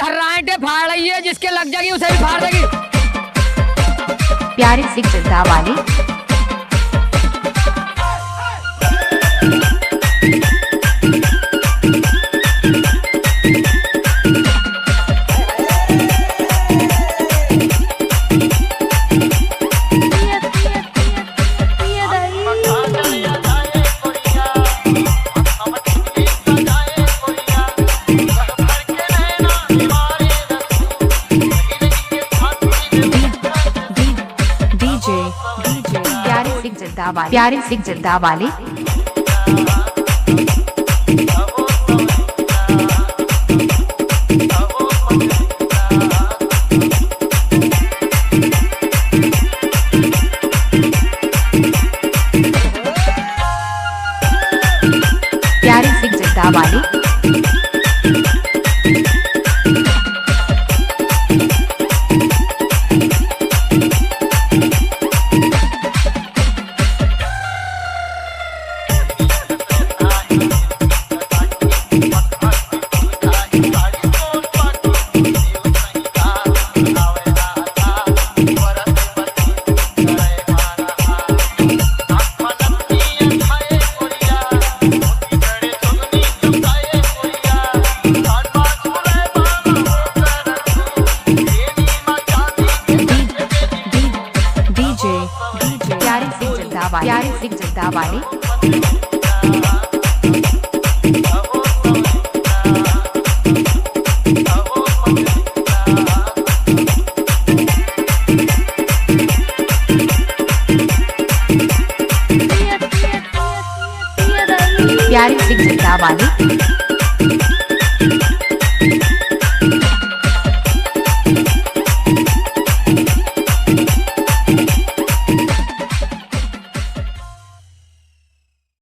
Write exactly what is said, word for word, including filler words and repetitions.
रांटे फाड़ रही है, जिसके लग जाएगी उसे भी फाड़ देगी। प्यारे सिंह जद्दा वाली। DJ, DJ, प्यारे सिंह जद्दा वाले, प्यारे सिंह जद्दा वाले। प्यारे सिंह जद्दा वाले। DJ, DJ, प्यारे सिंह जद्दा वाले, प्यारे सिंह जद्दा वाले।